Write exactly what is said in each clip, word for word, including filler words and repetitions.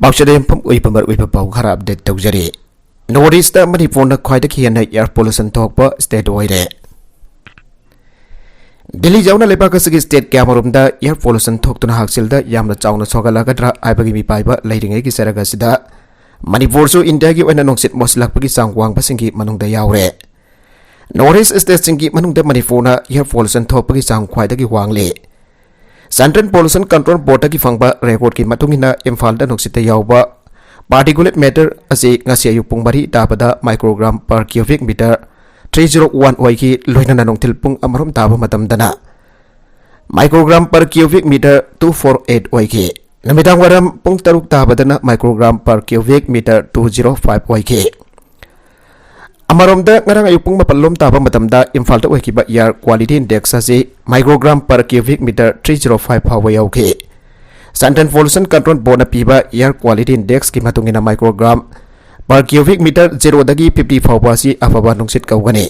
ꯄꯥꯎꯆꯦꯗ ꯌꯨꯝꯐꯝ ꯑꯣꯏꯕ ꯃꯔꯨꯑꯣꯏꯕ ꯄꯥꯎ ꯈꯔ ꯑꯞꯗꯦꯠ ꯇꯧꯖꯔꯤ꯫ ꯅꯣꯔꯠ ꯏꯁꯇ ꯃꯅꯤꯄꯨꯔꯅ ꯈ꯭ꯋꯥꯏꯗꯒꯤ ꯍꯦꯟꯅ ꯑꯦꯌꯔ ꯄꯣꯂꯨꯁꯟ ꯊꯣꯛꯄ ꯁ꯭ꯇꯦꯠ ꯑꯣꯏꯔꯦ꯫ ꯗꯤꯜꯂꯤ ꯌꯥꯎꯅ ꯂꯩꯕꯥꯛ ꯑꯁꯤꯒꯤ ꯁ꯭ꯇꯦꯠ ꯀꯌꯥꯃꯔꯨꯝꯗ ꯑꯦꯌꯔ ꯄꯣꯂꯨꯁꯟ ꯊꯣꯛꯇꯨꯅ ꯍꯛꯁꯦꯜꯗ ꯌꯥꯝꯅ ꯆꯥꯎꯅ ꯁꯣꯛꯍꯜꯂꯛꯀꯗ꯭ꯔꯥ ꯍꯥꯏꯕꯒꯤ ꯃꯤꯄꯥꯏꯕ ꯂꯩꯔꯤꯉꯩꯒꯤ ꯆꯔꯛ ꯑꯁꯤꯗ ꯃꯅꯤꯄꯨꯔꯁꯨ ꯏꯟꯗꯤꯌꯥꯒꯤ ꯑꯣꯏꯅ ꯅꯨꯡꯁꯤꯠ ꯃꯣꯠꯁꯤꯜꯂꯛꯄꯒꯤ ꯆꯥꯡ ꯋꯥꯡꯕꯁꯤꯡꯒꯤ ꯃꯅꯨꯡꯗ ꯌꯥꯎꯔꯦ꯫ ꯅꯣꯔꯠ ꯏꯁ ꯁ꯭ꯇꯦꯠꯁꯤꯡꯒꯤ ꯃꯅꯨꯡꯗ ꯃꯅꯤꯄꯨꯔꯅ ꯑꯦꯌꯔ ꯄꯣꯂꯨꯁꯟ ꯊꯣꯛꯄꯒꯤ ꯆꯥꯡ ꯈ꯭ꯋꯥꯏꯗꯒꯤ ꯋꯥꯡꯂꯤ꯫ ꯁꯦꯟꯇ꯭ꯔꯦꯜ ꯄꯣꯂꯨꯁꯟ ꯀꯟꯇ꯭ꯔꯣꯜ ꯕꯣꯔꯗꯇꯒꯤ ꯐꯪꯕ ꯔꯦꯀꯣꯔꯗꯀꯤ ꯃꯇꯨꯡ ꯏꯟꯅ ꯏꯝꯐꯥꯜꯗ ꯅꯨꯡꯁꯤꯠꯇ ꯌꯥꯎꯕ ꯄꯥꯔꯇꯤꯀꯨꯂꯦꯠ ꯃꯦꯇꯔ ꯑꯁꯤ ꯉꯁꯤ ꯑꯌꯨꯛ ꯄꯨꯡ ꯃꯔꯤ ꯇꯥꯕꯗ microgram per cubic metre three zero one ꯑꯣꯏꯈꯤ꯫ ꯂꯣꯏꯅꯅ ꯅꯨꯡꯊꯤꯜ ꯄꯨꯡ ꯑꯃꯔꯣꯝ ꯇꯥꯕ ꯃꯇꯝꯗꯅ microgram per cubic metre two four eight ꯑꯣꯏꯈꯤ꯫ ꯅꯨꯃꯤꯗꯥꯡ ꯋꯥꯏꯔꯝ ꯄꯨꯡ ꯇꯔꯨꯛ ꯇꯥꯕꯗꯅ microgram per cubic metre two zero five ꯑꯣꯏꯈꯤ꯫ ꯑꯃꯔꯣꯝꯗ, ꯉꯔꯥꯡ ꯑꯌꯨꯛ ꯄꯨꯡ ꯃꯥꯄꯜ ꯂꯣꯝ ꯇꯥꯕ ꯃꯇꯝꯗ ꯏꯝꯐꯥꯜꯗ ꯑꯣꯏꯈꯤꯕ air quality index ꯑꯁꯤ microgram per cubic meter three zero five ꯐꯥꯎꯕ ꯌꯧꯈꯤ꯫ Central Pollution Control Boardꯅ ꯄꯤꯕ air quality indexꯀꯤ ꯃꯇꯨꯡ ꯏꯟꯅ microgram per cubic meter ꯖꯤꯔꯣꯗꯒꯤ ꯐꯤꯐꯇꯤ ꯐꯥꯎꯕ ꯑꯁꯤ ꯑꯐꯕ ꯅꯨꯡꯁꯤꯠ ꯀꯧꯒꯅꯤ꯫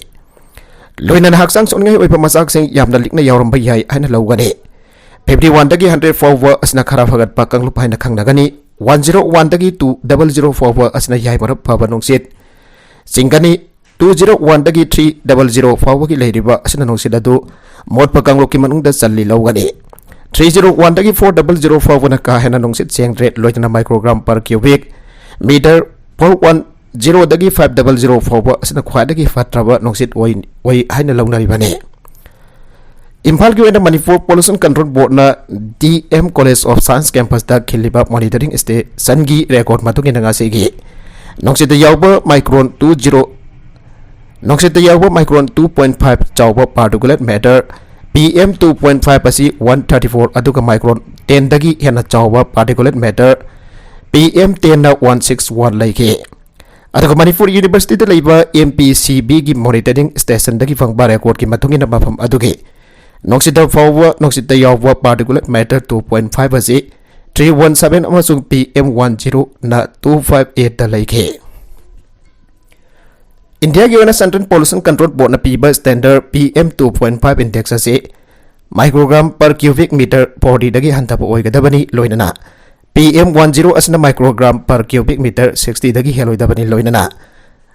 ꯂꯣꯏꯅꯅ ꯍꯛꯆꯥꯡ ꯁꯣꯛꯅꯤꯡꯉꯥꯏ ꯑꯣꯏꯕ ꯃꯆꯥꯛꯁꯤꯡ ꯌꯥꯝꯅ ꯂꯤꯛꯅ ꯌꯥꯎꯔꯝꯕ ꯌꯥꯏ ꯍꯥꯏꯅ ꯂꯧꯒꯅꯤ꯫ ꯐꯤꯐꯇꯤ ꯋꯥꯟꯗꯒꯤ ꯍꯟꯗ꯭ꯔꯦꯠ ꯐꯥꯎꯕ ꯑꯁꯤꯅ ꯈꯔ ꯐꯒꯠꯄ ꯀꯥꯡꯂꯨꯞ ꯍꯥꯏꯅ ꯈꯪꯅꯒꯅꯤ꯫ ꯋꯥꯟ ꯖꯤꯔꯣ ꯋꯥꯟꯗꯒꯤ ꯇꯨ ꯗꯕꯜ ꯖꯤꯔꯣ ꯐꯥꯎꯕ ꯑꯁꯤꯅ ꯌꯥꯏꯐꯅ ꯐꯕ ꯅꯨꯡꯁꯤꯠ ꯆꯤꯡꯒꯅꯤ꯫ ꯇꯨ ꯖꯤꯔꯣ ꯋꯥꯟꯗꯒꯤ ꯊ꯭ꯔꯤ ꯗꯕꯜ ꯖꯤꯔꯣ ꯐꯥꯎꯕꯒꯤ ꯂꯩꯔꯤꯕ ꯑꯁꯤꯅ ꯅꯨꯡꯁꯤꯠ ꯑꯗꯨ ꯃꯣꯠꯄ ꯀꯥꯡꯂꯨꯞꯀꯤ ꯃꯅꯨꯡꯗ ꯆꯜꯂꯤ ꯂꯧꯒꯅꯤ꯫ ꯊ꯭ꯔꯤ ꯖꯤꯔꯣ ꯋꯥꯟꯗꯒꯤ ꯐꯣꯔ ꯗꯕꯜ ꯖꯤꯔꯣ ꯐꯥꯎꯕꯅ ꯀꯥ ꯍꯦꯟꯅ ꯅꯨꯡꯁꯤꯠ ꯁꯦꯡꯗ꯭ꯔꯦ, ꯂꯣꯏꯅꯅ microgram per cubic meter four one ꯖꯤꯔꯣꯗꯒꯤ ꯐꯥꯏꯚ ꯗꯕꯜ ꯖꯤꯔꯣ ꯐꯥꯎꯕ ꯑꯁꯤꯅ ꯈ꯭ꯋꯥꯏꯗꯒꯤ ꯐꯠꯇ꯭ꯔꯕ ꯅꯨꯡꯁꯤꯠ ꯑꯣꯏ, ꯑꯣꯏ ꯍꯥꯏꯅ ꯂꯧꯅꯔꯤꯕꯅꯤ꯫ ꯏꯝꯐꯥꯜꯒꯤ ꯑꯣꯏꯅ Manipur Pollution Control Boardꯅ D M College of Science Campusꯇ ꯈꯤꯜꯂꯤꯕ monitoring stationꯒꯤ record ꯃꯇꯨꯡ ꯏꯟꯅ ꯉꯁꯤꯒꯤ ꯅꯨꯡꯁꯤꯠꯇ ꯌꯥꯎꯕ micron two zero, ꯅꯨꯡꯁꯤꯠꯇ ꯌꯥꯎꯕ micron two point five ꯆꯥꯎꯕ particulate matter P M two point five ꯑꯁꯤ one thirty four, ꯑꯗꯨꯒ micron tenꯗꯒꯤ ꯍꯦꯟꯅ ꯆꯥꯎꯕ particulate matter P M tenꯅ one six one ꯂꯩꯈꯤ꯫ ꯑꯗꯨꯒ ꯃꯅꯤꯄꯨꯔ Universityꯗ ꯂꯩꯕ M P C Bꯒꯤ monitoring stationꯗꯒꯤ ꯐꯪꯕ recordꯀꯤ ꯃꯇꯨꯡ ꯏꯟꯅ ꯃꯐꯝ ꯑꯗꯨꯒꯤ ꯅꯨꯡꯁꯤꯠꯇ ꯐꯥꯎꯕ, ꯅꯨꯡꯁꯤꯠꯇ ꯌꯥꯎꯕ particulate matter two point five ꯑꯁꯤ three one seven ꯑꯃꯁꯨꯡ P M one zeroꯅ two five eightꯇ ꯂꯩꯈꯤ꯫ ꯏꯟꯗꯤꯌꯥꯒꯤ ꯑꯣꯏꯅ Central Pollution Control Boardꯅ ꯄꯤꯕ standard P M two point five index ꯑꯁꯤ microgram per cubic meter fortyꯗꯒꯤ ꯍꯟꯊꯕ ꯑꯣꯏꯒꯗꯕꯅꯤ, ꯂꯣꯏꯅꯅ P M one zero ꯑꯁꯤꯅ microgram per cubic meter sixty ꯗꯒꯤ ꯍꯦꯜꯂꯣꯏꯗꯕꯅꯤ, ꯂꯣꯏꯅꯅ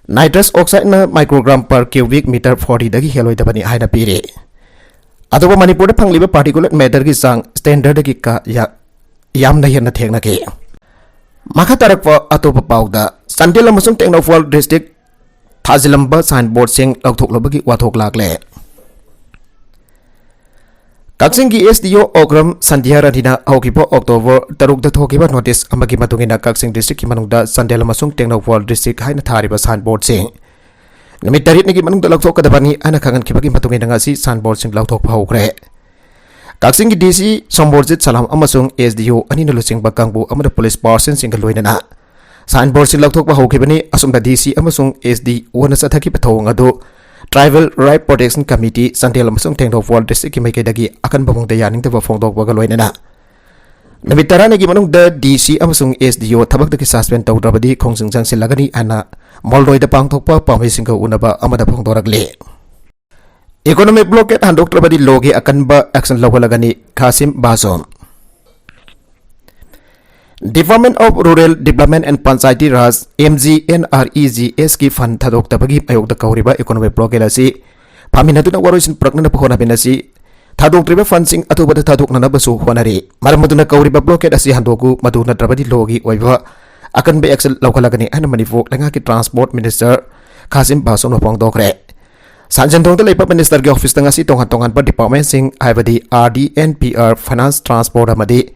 nitrous oxide ꯅ microgram per cubic meter forty ꯗꯒꯤ ꯍꯦꯜꯂꯣꯏꯗꯕꯅꯤ ꯍꯥꯏꯅ ꯄꯤꯔꯤ꯫ ꯑꯗꯨꯕꯨ ꯃꯅꯤꯄꯨꯔꯗ ꯐꯪꯂꯤꯕ particulate matter ꯒꯤ ꯆꯥꯡ standard ꯗꯒꯤ ꯀꯥ ꯌꯥ-, ꯌꯥꯝꯅ ꯍꯦꯟꯅ ꯊꯦꯡꯅꯈꯤ꯫ ꯃꯈꯥ ꯇꯥꯔꯛꯄ ꯑꯇꯣꯞꯄ ꯄꯥꯎꯗ, ꯆꯥꯟꯗꯦꯜ ꯑꯃꯁꯨꯡ ꯇꯦꯡꯅꯧꯄꯥꯜ district ꯊꯥꯖꯤꯜꯂꯝꯕ signboard ꯁꯤꯡ ꯂꯧꯊꯣꯛꯂꯕꯒꯤ ꯋꯥꯊꯣꯛ ꯂꯥꯛꯂꯦ꯫ ꯀꯛꯆꯤꯡꯒꯤ S D O ꯑꯣꯀ꯭ꯔꯝ ꯁꯟꯙ꯭ꯌꯥ ꯔꯥꯅꯤꯅ ꯍꯧꯈꯤꯕ October ꯇꯔꯨꯛꯇ ꯊꯣꯛꯈꯤꯕ notice ꯑꯃꯒꯤ ꯃꯇꯨꯡ ꯏꯟꯅ, ꯀꯛꯆꯤꯡ district ꯀꯤ ꯃꯅꯨꯡꯗ ꯆꯥꯟꯗꯦꯜ ꯑꯃꯁꯨꯡ ꯇꯦꯡꯅꯧꯄꯥꯜ district ꯍꯥꯏꯅ ꯊꯥꯔꯤꯕ signboard ꯁꯤꯡ ꯅꯨꯃꯤꯠ ꯇꯔꯦꯠꯅꯤꯒꯤ ꯃꯅꯨꯡꯗ ꯂꯧꯊꯣꯛꯀꯗꯕꯅꯤ ꯍꯥꯏꯅ ꯈꯪꯍꯟꯈꯤꯕꯒꯤ ꯃꯇꯨꯡ ꯏꯟꯅ, ꯉꯁꯤ signboard ꯁꯤꯡ ꯂꯧꯊꯣꯛꯄ ꯍꯧꯈ꯭ꯔꯦ꯫ ꯀꯛꯆꯤꯡꯒꯤ D C ꯁꯣꯝꯕꯣꯔꯖꯤꯠ ꯁꯂꯥꯝ ꯑꯃꯁꯨꯡ S D O ꯑꯅꯤꯅ ꯂꯨꯆꯤꯡꯕ ꯀꯥꯡꯕꯨ ꯑꯃꯅ police personnel ꯁꯤꯡꯒ ꯂꯣꯏꯅꯅ signboard ꯁꯤꯡ ꯂꯧꯊꯣꯛꯄ ꯍꯧꯈꯤꯕꯅꯤ꯫ ꯑꯁꯨꯝꯅ D C ꯑꯃꯁꯨꯡ S D O ꯅ ꯆꯠꯊꯈꯤꯕ ꯊꯧꯑꯣꯡ ꯑꯗꯨ Tribal Right Protection Committee Chandel ꯑꯃꯁꯨꯡ ꯇꯦꯡꯅꯧꯄꯥꯜ district ꯀꯤ ꯃꯥꯏꯀꯩꯗꯒꯤ ꯑꯀꯟꯕ ꯃꯑꯣꯡꯗ ꯌꯥꯅꯤꯡꯗꯕ ꯐꯣꯡꯗꯣꯛꯄꯒ ꯂꯣꯏꯅꯅ, ꯅꯨꯃꯤꯠ ꯇꯔꯥꯅꯤꯒꯤ ꯃꯅꯨꯡꯗ D C ꯑꯃꯁꯨꯡ S D O ꯊꯕꯛꯇꯒꯤ suspend ꯇꯧꯗ꯭ꯔꯕꯗꯤ ꯈꯣꯡꯖꯪ ꯆꯪꯁꯤꯜꯂꯒꯅꯤ ꯍꯥꯏꯅ ꯃꯣꯜꯗꯣꯏꯗ ꯄꯥꯡꯊꯣꯛꯄ ꯄꯥꯝꯕꯩꯁꯤꯡꯒ ꯎꯅꯕ ꯑꯃꯗ ꯐꯣꯡꯗꯣꯔꯛꯂꯤ꯫ Economic blockade ꯍꯟꯗꯣꯛꯇ꯭ꯔꯕꯗꯤ ꯂꯣꯒꯤ ꯑꯀꯟꯕ action ꯂꯧꯈꯠꯂꯒꯅꯤ, ꯈꯥꯁꯤꯝ ꯕꯥꯁꯣꯝ꯫ Department of Rural Development and Panchayati Raj, M G N R E G S ꯀꯤ fund ꯊꯥꯗꯣꯛꯇꯕꯒꯤ ꯃꯥꯌꯣꯛꯇ ꯀꯧꯔꯤꯕ economic blockade ꯑꯁꯤ ꯐꯥꯃꯤꯟꯅꯗꯨꯅ ꯋꯥꯔꯣꯏꯁꯤꯟ ꯄꯨꯔꯛꯅꯅꯕ ꯍꯣꯠꯅꯃꯤꯟꯅꯁꯤ꯫ ꯊꯥꯗꯣꯛꯇ꯭ꯔꯤꯕ fund ꯁꯤꯡ ꯑꯊꯨꯕꯗ ꯊꯥꯗꯣꯛꯅꯅꯕꯁꯨ ꯍꯣꯠꯅꯔꯤ꯫ ꯃꯔꯝ ꯑꯗꯨꯅ ꯀꯧꯔꯤꯕ blockade ꯑꯁꯤ ꯍꯟꯗꯣꯛꯎ, ꯃꯗꯨ ꯅꯠꯇ꯭ꯔꯕꯗꯤ ꯂꯣꯒꯤ ꯑꯣꯏꯕ ꯑꯀꯟꯕ action ꯂꯧꯈꯠꯂꯒꯅꯤ ꯍꯥꯏꯅ ꯃꯅꯤꯄꯨꯔ ꯂꯩꯉꯥꯛꯀꯤ transport minister ꯈꯥꯁꯤꯝ ꯕꯥꯁꯣꯝꯅ ꯐꯣꯡꯗꯣꯛꯈ꯭ꯔꯦ꯫ ꯁꯟꯖꯦꯟꯊꯣꯡꯗ ꯂꯩꯕ minister ꯒꯤ office ꯇ ꯉꯁꯤ ꯇꯣꯉꯥꯟ ꯇꯣꯉꯥꯟꯕ department ꯁꯤꯡ, ꯍꯥꯏꯕꯗꯤ R D, N P R, finance, transport ꯑꯃꯗꯤ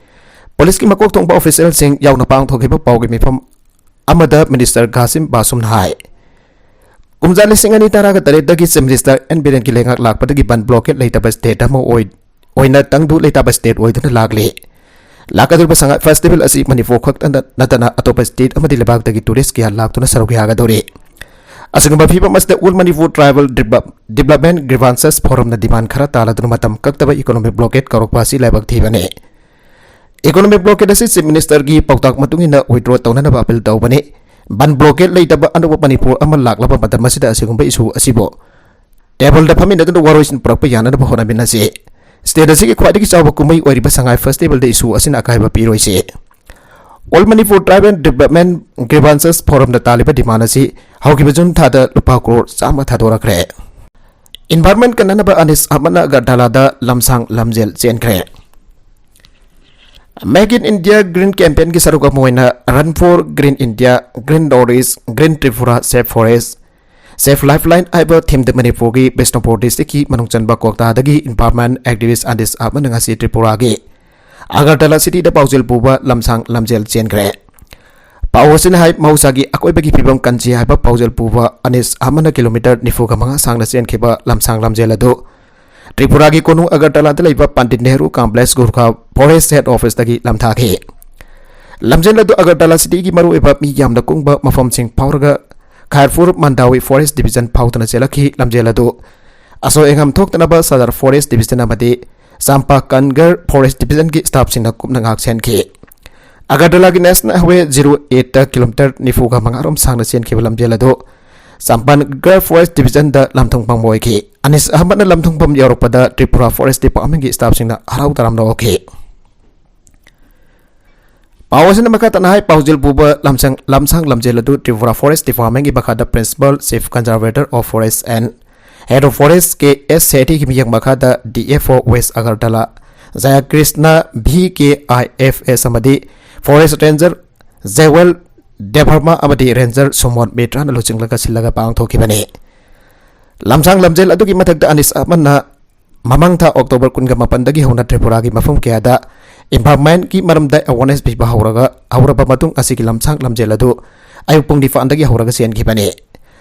police ꯀꯤ ꯃꯀꯣꯛ ꯊꯣꯡꯕ official ꯁꯤꯡ ꯌꯥꯎꯅ ꯄꯥꯡꯊꯣꯛꯈꯤꯕ ꯄꯥꯎꯒꯤ ꯃꯤꯐꯝ ꯑꯃꯗ minister ꯈꯥꯁꯤꯝ ꯕꯥꯁꯨꯝꯅ ꯍꯥꯏ, ꯀꯨꯝꯖꯥ ꯂꯤꯁꯤꯡ ꯑꯅꯤ ꯇꯔꯥꯒ ꯇꯔꯦꯠꯇꯒꯤ Chief Minister N ꯕꯤꯔꯦꯟꯒꯤ ꯂꯩꯉꯥꯛ ꯂꯥꯛꯄꯗꯒꯤ ꯕꯟ blockade ꯂꯩꯇꯕ state ꯑꯃ ꯑꯣꯏ-, ꯑꯣꯏꯅ ꯇꯪꯗꯨ ꯂꯩꯇꯥꯕ state ꯑꯣꯏꯗꯨꯅ ꯂꯥꯛꯂꯤ꯫ ꯂꯥꯛꯀꯗꯧꯔꯤꯕ ꯁꯉꯥꯏ festival ꯑꯁꯤ ꯃꯅꯤꯄꯨꯔ ꯈꯛꯇ ꯅꯠꯇꯅ ꯑꯇꯣꯞꯄ state ꯑꯃꯗꯤ ꯂꯩꯕꯥꯛꯇꯒꯤ tourist ꯀꯌꯥ ꯂꯥꯛꯇꯨꯅ ꯁꯔꯨꯛ ꯌꯥꯒꯗꯧꯔꯤ꯫ ꯑꯁꯤꯒꯨꯝꯕ ꯐꯤꯕꯝ ꯑꯁꯤꯗ All Manipur Tribal Develop-, Development Grievances Forum ꯅ demand ꯈꯔ ꯇꯥꯜꯂꯗꯨꯅ ꯃꯇꯝ ꯀꯛꯇꯕ economic blockade ꯀꯧꯔꯛꯄ ꯑꯁꯤ ꯂꯥꯏꯕꯛ ꯊꯤꯕꯅꯤ꯫ Economic blockade ꯑꯁꯤ Chief Minister ꯒꯤ ꯄꯥꯎꯇꯥꯛ ꯃꯇꯨꯡ ꯏꯟꯅ withdraw ꯇꯧꯅꯅꯕ appeal ꯇꯧꯕꯅꯤ꯫ ꯕꯟ blockade ꯂꯩꯇꯕ ꯑꯅꯧꯕ ꯃꯅꯤꯄꯨꯔ ꯑꯃ ꯂꯥꯛꯂꯕ ꯃꯇꯝ ꯑꯁꯤꯗ ꯑꯁꯤꯒꯨꯝꯕ issue ꯑꯁꯤꯕꯨ table ꯗ ꯐꯝꯃꯤꯟꯅꯗꯨꯅ ꯋꯥꯔꯣꯏꯁꯤꯟ ꯄꯨꯔꯛꯄ ꯌꯥꯅꯅꯕ ꯍꯣꯠꯅꯃꯤꯟꯅꯁꯤ꯫ State ꯑꯁꯤꯒꯤ ꯈ꯭ꯋꯥꯏꯗꯒꯤ ꯆꯥꯎꯕ ꯀꯨꯝꯍꯩ ꯑꯣꯏꯔꯤꯕ ꯁꯉꯥꯏ festival ꯗ issue ꯑꯁꯤꯅ ꯑꯀꯥꯏꯕ ꯄꯤꯔꯣꯏꯁꯤ꯫ All Manipur Tribal Development Grievances Forumꯅ ꯇꯥꯜꯂꯤꯕ demand ꯑꯁꯤ ꯍꯧꯈꯤꯕ ꯖꯨꯟ ꯊꯥꯗ ꯂꯨꯄꯥ ꯀ꯭ꯔꯣꯔ ꯆꯥꯝꯃ ꯊꯥꯗꯣꯔꯛꯈ꯭ꯔꯦ꯫ Environment ꯀꯟꯅꯅꯕ ꯑꯅꯤꯁ ꯑꯍꯃꯗꯅ ꯑꯒꯔꯇꯂꯥꯗ ꯂꯝꯁꯥꯡ ꯂꯝꯖꯦꯜ ꯆꯦꯟꯈ꯭ꯔꯦ꯫ Make in India Green Campaignꯒꯤ ꯁꯔꯨꯛ ꯑꯃ ꯑꯣꯏꯅ Run for Green India, Green North East, Green Tripura, Save Forest, Save Lifeline ꯍꯥꯏꯕ themeꯗ ꯃꯅꯤꯄꯨꯔꯒꯤ ꯕꯤꯁꯅꯨꯄꯨꯔ districtꯀꯤ ꯃꯅꯨꯡ ꯆꯟꯕ ꯀꯣꯛꯇꯥꯗꯒꯤ environment activist ꯑꯅꯤꯁ ꯑꯍꯃꯗꯅ ꯉꯁꯤ ꯇ꯭ꯔꯤꯄꯨꯔꯥꯒꯤ ꯑꯒꯔꯇꯂꯥ cityꯗ ꯄꯥꯎꯖꯦꯜ ꯄꯨꯕ ꯂꯝꯁꯥꯡ ꯂꯝꯖꯦꯜ ꯆꯦꯟꯈ꯭ꯔꯦ꯫ ꯄꯥꯎ ꯑꯁꯤꯅ ꯍꯥꯏ, ꯃꯍꯧꯁꯥꯒꯤ ꯑꯀꯣꯏꯕꯒꯤ ꯐꯤꯕꯝ ꯀꯟꯁꯤ ꯍꯥꯏꯕ ꯄꯥꯎꯖꯦꯜ ꯄꯨꯕ ꯑꯅꯤꯁ ꯑꯍꯃꯗꯅ ꯀꯤꯂꯣꯃꯤꯇꯔ ꯅꯤꯐꯨꯒ ꯃꯉꯥ ꯁꯥꯡꯅ ꯆꯦꯟꯈꯤꯕ ꯂꯝꯁꯥꯡ ꯂꯝꯖꯦꯜ ꯑꯗꯨ ꯇ꯭ꯔꯤꯄꯨꯔꯥꯒꯤ ꯀꯣꯅꯨꯡ ꯑꯒꯔꯇꯂꯥꯗ ꯂꯩꯕ Pandit Nehru complex ꯒꯨꯔꯈꯥ forest head officeꯇꯒꯤ ꯂꯝꯊꯥꯈꯤ꯫ ꯂꯝꯖꯦꯜ ꯑꯗꯨ ꯑꯒꯔꯇꯂꯥ cityꯒꯤ ꯃꯔꯨꯑꯣꯏꯕ ꯃꯤ ꯌꯥꯝꯅ ꯀꯨꯡꯕ ꯃꯐꯝꯁꯤꯡ ꯐꯥꯎꯔꯒ ꯈꯥꯏꯔꯄꯨꯔ ꯃꯟꯗꯥꯋꯤ forest division ꯐꯥꯎꯗꯨꯅ ꯆꯦꯜꯂꯛꯈꯤ꯫ ꯂꯝꯖꯦꯜ ꯑꯗꯨ ꯑꯁꯣꯏ ꯑꯉꯥꯝ ꯊꯣꯛꯇꯅꯕ ꯁꯗꯔ forest division ꯑꯃꯗꯤ ꯆꯥꯝꯄꯥꯀꯟꯒꯔ forest divisionꯒꯤ staffꯁꯤꯡꯅ ꯀꯨꯞꯅ ꯉꯥꯛ ꯁꯦꯟꯈꯤ꯫ ꯑꯒꯔꯇꯂꯥꯒꯤ National Highway zero eightꯇ ꯀꯤꯂꯣꯃꯤꯇꯔ ꯅꯤꯐꯨꯒ ꯃꯉꯥ ꯔꯣꯝ ꯁꯥꯡꯅ ꯆꯦꯟꯈꯤꯕ ꯂꯝꯖꯦꯜ ꯑꯗꯨ ꯆꯥꯝꯄꯥꯟꯒꯔ forest divisionꯗ ꯂꯝꯊꯨꯡ ꯐꯝ ꯑꯣꯏꯈꯤ꯫ ꯑꯅꯤꯁ ꯑꯍꯃꯗꯅ ꯂꯝꯊꯨꯡ ꯐꯝ ꯌꯧꯔꯛꯄꯗ ꯇ꯭ꯔꯤꯄꯨꯔꯥ forest departmentꯀꯤ staffꯁꯤꯡꯅ ꯍꯔꯥꯎ ꯇꯔꯥꯝꯅ ꯑꯣꯛꯈꯤ꯫ ꯄꯥꯎ ꯑꯁꯤꯅ ꯃꯈꯥ ꯇꯥꯅ ꯍꯥꯏ, ꯄꯥꯎꯖꯦꯜ ꯄꯨꯕ ꯂꯝꯁꯥꯡ, ꯂꯝꯁꯥꯡ ꯂꯝꯖꯦꯜ ꯑꯗꯨ ꯇ꯭ꯔꯤꯄꯨꯔꯥ forest departmentꯀꯤ ꯃꯈꯥꯗ principal chief conservator of forest and head of forest ꯀꯦ ꯑꯦꯁ ꯁꯦꯊꯤꯒꯤ ꯃꯤꯠꯌꯦꯡ ꯃꯈꯥꯗ D F O West Agartala, ꯖꯌꯀ꯭ꯔꯤꯁꯅ V K I F S ꯑꯃꯗꯤ forest ranger ꯖꯦꯋꯦꯜ ꯗꯦꯕꯔꯃꯥ ꯑꯃꯗꯤ ranger ꯁꯨꯃꯣꯟ ꯃꯤꯇ꯭ꯔꯥꯅ ꯂꯨꯆꯤꯡꯂꯒ ꯁꯤꯜꯂꯒ ꯄꯥꯡꯊꯣꯛꯈꯤꯕꯅꯤ꯫ ꯂꯝꯁꯥꯡ ꯂꯝꯖꯦꯜ ꯑꯗꯨꯒꯤ ꯃꯊꯛꯇ ꯑꯅꯤꯁ ꯑꯍꯃꯗꯅ ꯃꯃꯥꯡ ꯊꯥ October ꯀꯨꯟꯒ ꯃꯥꯄꯟꯗꯒꯤ ꯍꯧꯅ ꯇ꯭ꯔꯤꯄꯨꯔꯥꯒꯤ ꯃꯐꯝ ꯀꯌꯥꯗ environmentꯀꯤ ꯃꯔꯝꯗ awareness ꯄꯤꯕ ꯍꯧꯔꯒ, ꯍꯧꯔꯕ ꯃꯇꯨꯡ ꯑꯁꯤꯒꯤ ꯂꯝꯁꯥꯡ ꯂꯝꯖꯦꯜ ꯑꯗꯨ ꯑꯌꯨꯛ ꯄꯨꯡ ꯅꯤꯄꯥꯟꯗꯒꯤ ꯍꯧꯔꯒ ꯆꯦꯟꯈꯤꯕꯅꯤ꯫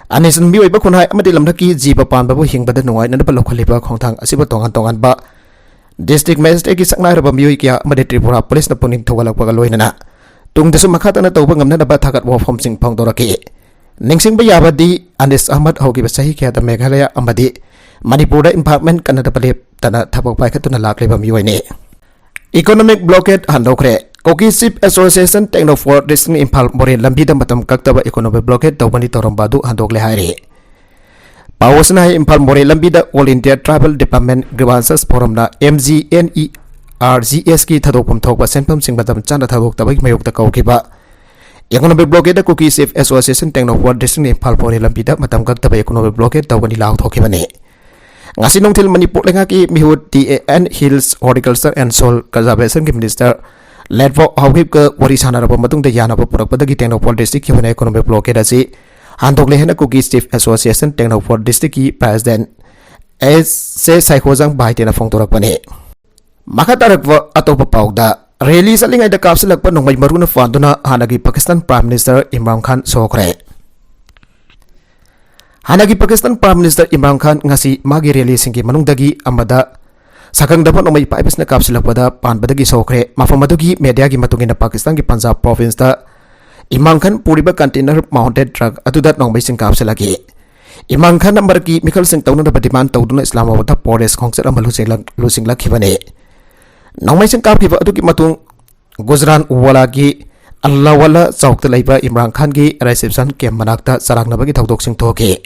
ꯑꯅꯤꯁ ꯃꯤꯑꯣꯏꯕ ꯈꯨꯟꯅꯥꯏ ꯑꯃꯗꯤ ꯂꯝꯂꯛꯀꯤ ꯖꯤꯕ ꯄꯥꯟꯕꯕꯨ ꯍꯤꯡꯕꯗ ꯅꯨꯡꯉꯥꯏꯅꯅꯕ ꯂꯧꯈꯠꯂꯤꯕ ꯈꯣꯡꯊꯥꯡ ꯑꯁꯤꯕꯨ ꯇꯣꯉꯥꯟ ꯇꯣꯉꯥꯟꯕ district magistrateꯀꯤ ꯁꯛꯅꯥꯏꯔꯕ ꯃꯤꯑꯣꯏ ꯀꯌꯥ ꯑꯃꯗꯤ ꯇ꯭ꯔꯤꯄꯨꯔꯥ policeꯅ ꯄꯨꯛꯅꯤꯡ ꯊꯧꯒꯠꯂꯛꯄꯒ ꯂꯣꯏꯅꯅ ꯇꯨꯡꯗꯁꯨ ꯃꯈꯥ ꯇꯥꯅ ꯇꯧꯕ ꯉꯝꯅꯅꯕ ꯊꯥꯒꯠ ꯋꯥꯐꯝꯁꯤꯡ ꯐꯣꯡꯗꯣꯔꯛꯈꯤ꯫ ꯅꯤꯡꯁꯤꯡꯕ ꯌꯥꯕꯗꯤ, ꯑꯅꯤꯁ ꯑꯍꯃꯗ ꯍꯧꯈꯤꯕ ꯆꯍꯤ ꯀꯌꯥꯗ ꯃꯦꯘꯥꯂꯌꯥ ꯑꯃꯗꯤ ꯃꯅꯤꯄꯨꯔꯗ environment ꯀꯟꯅꯗꯕ ꯂꯦꯞꯇꯅ ꯊꯕꯛ ꯄꯥꯏꯈꯠꯇꯨꯅ ꯂꯥꯛꯂꯤꯕ ꯃꯤꯑꯣꯏꯅꯤ꯫ Economic blockade ꯍꯟꯗꯣꯛꯈ꯭ꯔꯦ꯫ Kuki Chief Association Technophore District Imphal ꯃꯣꯔꯦ ꯂꯝꯕꯤꯗ ꯃꯇꯝ ꯀꯛꯇꯕ economic blockade ꯇꯧꯒꯅꯤ ꯇꯧꯔꯝꯕ ꯑꯗꯨ ꯍꯟꯗꯣꯛꯂꯦ ꯍꯥꯏꯔꯤ꯫ ꯄꯥꯎ ꯑꯁꯤꯅ ꯍꯥꯏ, ꯏꯝꯐꯥꯜ ꯃꯣꯔꯦ ꯂꯝꯕꯤꯗ All India Tribal Development Grievances Forumꯅ M G N E R G ꯑꯦꯁꯀꯤ ꯊꯥꯗꯣꯛꯐꯝ ꯊꯣꯛꯄ ꯁꯦꯟꯐꯝꯁꯤꯡ ꯃꯇꯝ ꯆꯥꯅ ꯊꯥꯗꯣꯛꯇꯕꯒꯤ ꯃꯥꯌꯣꯛꯇ ꯀꯧꯈꯤꯕ Economic Blockade Kuki Chief Association Tengnoupal district Imphal ꯐꯥꯎꯒꯤ ꯂꯝꯕꯤꯗ ꯃꯇꯝ ꯀꯛꯇꯕ economic blockade ꯇꯧꯒꯅꯤ ꯂꯥꯎꯊꯣꯛꯈꯤꯕꯅꯤ꯫ ꯉꯁꯤ ꯅꯨꯡꯊꯤꯜ ꯃꯅꯤꯄꯨꯔ ꯂꯩꯉꯥꯛꯀꯤ ꯃꯤꯍꯨꯠ T A N Hills Horticulture and Soil Conservation ꯒꯤ Minister ꯂꯦꯠꯕꯣ ꯍꯥꯎꯀꯤꯞꯀ ꯋꯥꯔꯤ ꯁꯥꯟꯅꯔꯕ ꯃꯇꯨꯡꯗ ꯌꯥꯅꯕ ꯄꯨꯔꯛꯄꯗꯒꯤ ꯇꯦꯡꯅꯧꯄꯜ district ꯀꯤ ꯑꯣꯏꯅ economic blockade ꯑꯁꯤ ꯍꯟꯗꯣꯛꯂꯦ ꯍꯥꯏꯅ Kuki Chief Association Tengnoupal district ꯀꯤ President ꯑꯦꯁ ꯁꯦ ꯁꯥꯏꯈꯣꯖꯥꯡ ꯚꯥꯏꯇꯦꯅ ꯐꯣꯡꯗꯣꯔꯛꯄꯅꯤ꯫ ꯃꯈꯥ ꯇꯥꯔꯛꯄ ꯑꯇꯣꯞꯄ ꯄꯥꯎꯗ, rally ꯆꯠꯂꯤꯉꯩꯗ ꯀꯥꯞꯁꯤꯜꯂꯛꯄ ꯅꯣꯡꯃꯩ ꯃꯔꯨꯅ ꯄꯥꯟꯗꯨꯅ ꯍꯥꯟꯅꯒꯤ ꯄꯥꯀꯤꯁꯇꯥꯟ Prime Minister ꯏꯝꯔꯥꯟ ꯈꯥꯟ ꯁꯣꯛꯈ꯭ꯔꯦ꯫ ꯍꯥꯟꯅꯒꯤ ꯄꯥꯀꯤꯁꯇꯥꯟ Prime Minister ꯏꯝꯔꯥꯟ ꯈꯥꯟ ꯉꯁꯤ ꯃꯥꯒꯤ rally ꯁꯤꯡꯒꯤ ꯃꯅꯨꯡꯗꯒꯤ ꯑꯃꯗ ꯁꯛꯈꯪꯗꯕ ꯅꯣꯡꯃꯩ ꯄꯥꯏꯕꯁꯤꯅ ꯀꯥꯞꯁꯤꯜꯂꯛꯄꯗ ꯄꯥꯟꯕꯗꯒꯤ ꯁꯣꯛꯈ꯭ꯔꯦ꯫ ꯃꯐꯝ ꯑꯗꯨꯒꯤ media ꯒꯤ ꯃꯇꯨꯡ ꯏꯟꯅ, ꯄꯥꯀꯤꯁꯇꯥꯟꯒꯤ ꯄꯟꯖꯥꯕ province ꯇ ꯏꯝꯔꯥꯟ ꯈꯥꯟ ꯄꯨꯔꯤꯕ container mounted truck ꯑꯗꯨꯗ ꯅꯣꯡꯃꯩꯁꯤꯡ ꯀꯥꯞꯁꯤꯜꯂꯛꯈꯤ꯫ ꯏꯝꯔꯥꯟ ꯈꯥꯟꯅ ꯃꯔꯛꯀꯤ ꯃꯤꯈꯜꯁꯤꯡ ꯇꯧꯅꯅꯕ demand ꯇꯧꯗꯨꯅ ꯏꯁꯂꯥꯃꯥꯕꯥꯗꯇ protest ꯈꯣꯡꯆꯠ ꯑꯃ ꯂꯨꯆꯤꯡꯂꯛ-, ꯂꯨꯆꯤꯡꯂꯛꯈꯤꯕꯅꯤ꯫ ꯅꯣꯡꯃꯩꯁꯤꯡ ꯀꯥꯞꯈꯤꯕ ꯑꯗꯨꯒꯤ ꯃꯇꯨꯡ ꯒꯨꯖꯔꯥꯟꯋꯥꯂꯥꯒꯤ ꯑꯜꯂꯥꯋꯥꯂꯥ ꯆꯧꯛꯇ ꯂꯩꯕ ꯏꯝꯔꯥꯟ ꯈꯥꯟꯒꯤ reception camp ꯃꯅꯥꯛꯇ ꯆꯔꯥꯡꯅꯕꯒꯤ ꯊꯧꯗꯣꯛꯁꯤꯡ ꯊꯣꯛꯈꯤ꯫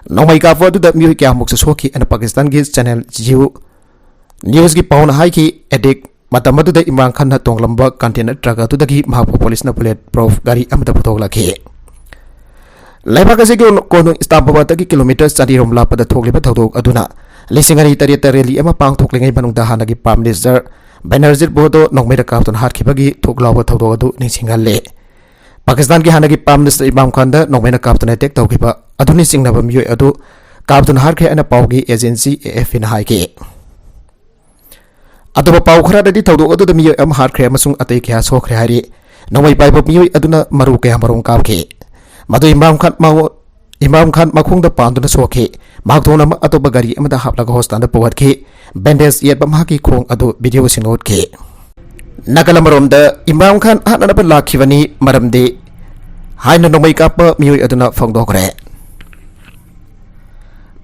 ꯅꯣꯡꯃꯩ ꯀꯥꯞꯄ ꯑꯗꯨꯗ ꯃꯤꯑꯣꯏ ꯀꯌꯥꯃꯨꯛꯁꯨ ꯁꯣꯛꯈꯤ ꯍꯥꯏꯅ ꯄꯥꯀꯤꯁꯇꯥꯟꯒꯤ channel Jio News ꯀꯤ ꯄꯥꯎꯅ ꯍꯥꯏꯈꯤ꯫ ꯑꯦꯗꯤꯛ ꯃꯇꯝ ꯑꯗꯨꯗ ꯏꯝꯔꯥꯟ ꯈꯥꯟꯅ ꯇꯣꯡꯂꯝꯕ container truck ꯑꯗꯨꯗꯒꯤ ꯃꯍꯥꯛꯄꯨ ꯄꯨꯂꯤꯁꯅ bullet proof ꯒꯥꯔꯤ ꯑꯃꯗ ꯄꯨꯊꯣꯛꯂꯛꯈꯤ꯫ ꯂꯩꯕꯥꯛ ꯑꯁꯤꯒꯤ ꯀꯣꯅꯨꯡ ꯏꯁꯂꯥꯃꯥꯕꯥꯗꯇꯒꯤ kilometre ꯆꯅꯤꯔꯣꯝ ꯂꯥꯞꯄꯗ ꯊꯣꯛꯂꯤꯕ ꯊꯧꯗꯣꯛ ꯑꯗꯨꯅ ꯂꯤꯁꯤꯡ ꯑꯅꯤ ꯇꯔꯦꯠꯇ rally ꯑꯃ ꯄꯥꯡꯊꯣꯛꯂꯤꯉꯩ ꯃꯅꯨꯡꯗ ꯍꯥꯟꯅꯒꯤ Prime Minister ꯕꯦꯅꯔꯖꯤꯠ ꯚꯨꯠꯇꯣ ꯅꯣꯡꯃꯩꯅ ꯀꯥꯞꯇꯨꯅ ꯍꯥꯠꯈꯤꯕꯒꯤ ꯊꯨꯛ ꯂꯥꯎꯕ ꯊꯧꯗꯣꯛ ꯑꯗꯨ ꯅꯤꯡꯁꯤꯡꯍꯜꯂꯤ꯫ ꯄꯥꯀꯤꯁꯇꯥꯟꯒꯤ ꯍꯥꯟꯅꯒꯤ Prime Minister ꯏꯝꯔꯥꯟ ꯈꯥꯟꯗ ꯅꯣꯡꯃꯩꯅ ꯀꯥꯞꯇꯨꯅ attack ꯇꯧꯈꯤꯕ ꯑꯗꯨꯅ ꯆꯤꯡꯅꯕ ꯃꯤꯑꯣꯏ ꯑꯗꯨ ꯀꯥꯞꯇꯨꯅ ꯍꯥꯠꯈ꯭ꯔꯦ ꯍꯥꯏꯅ ꯄꯥꯎꯒꯤ agency A F P ꯅ ꯍꯥꯏꯈꯤ꯫ ꯑꯇꯣꯞꯄ ꯄꯥꯎ ꯈꯔꯗꯗꯤ ꯊꯧꯗꯣꯛ ꯑꯗꯨꯗ ꯃꯤꯑꯣꯏ ꯑꯃ ꯍꯥꯠꯈ꯭ꯔꯦ ꯑꯃꯁꯨꯡ ꯑꯇꯩ ꯀꯌꯥ ꯁꯣꯛꯈ꯭ꯔꯦ ꯍꯥꯏꯔꯤ꯫ ꯅꯣꯡꯃꯩ ꯄꯥꯏꯕ ꯃꯤꯑꯣꯏ ꯑꯗꯨꯅ ꯃꯔꯨ ꯀꯌꯥ ꯃꯔꯨꯝ ꯀꯥꯞꯈꯤ꯫ ꯃꯗꯨ ꯏꯝꯔꯥꯟ ꯈꯥꯟ ꯃꯉꯣ-, ꯏꯝꯔꯥꯟ ꯈꯥꯟ ꯃꯈꯣꯡꯗ ꯄꯥꯟꯗꯨꯅ ꯁꯣꯛꯈꯤ꯫ ꯃꯍꯥꯛ ꯊꯣꯡꯅ ꯑꯇꯣꯞꯄ ꯒꯥꯔꯤ ꯑꯃꯗ ꯍꯥꯞꯂꯒ hospital ꯗ ꯄꯨꯈꯠꯈꯤ꯫ Bandage ꯌꯦꯠꯄ ꯃꯍꯥꯛꯀꯤ ꯈꯣꯡ ꯑꯗꯨ video ꯁꯤꯡꯅ ꯎꯠꯈꯤ꯫ ꯅꯥꯀꯜ ꯑꯃꯔꯣꯝꯗ ꯏꯝꯔꯥꯟ ꯈꯥꯟ ꯍꯥꯠꯅꯅꯕ ꯂꯥꯛꯈꯤꯕꯅꯤ, ꯃꯔꯝꯗꯤ ꯍꯥꯏꯅ ꯅꯣꯡꯃꯩ ꯀꯥꯞꯄ ꯃꯤꯑꯣꯏ ꯑꯗꯨꯅ ꯐꯣꯡꯗꯣꯛꯈ꯭ꯔꯦ꯫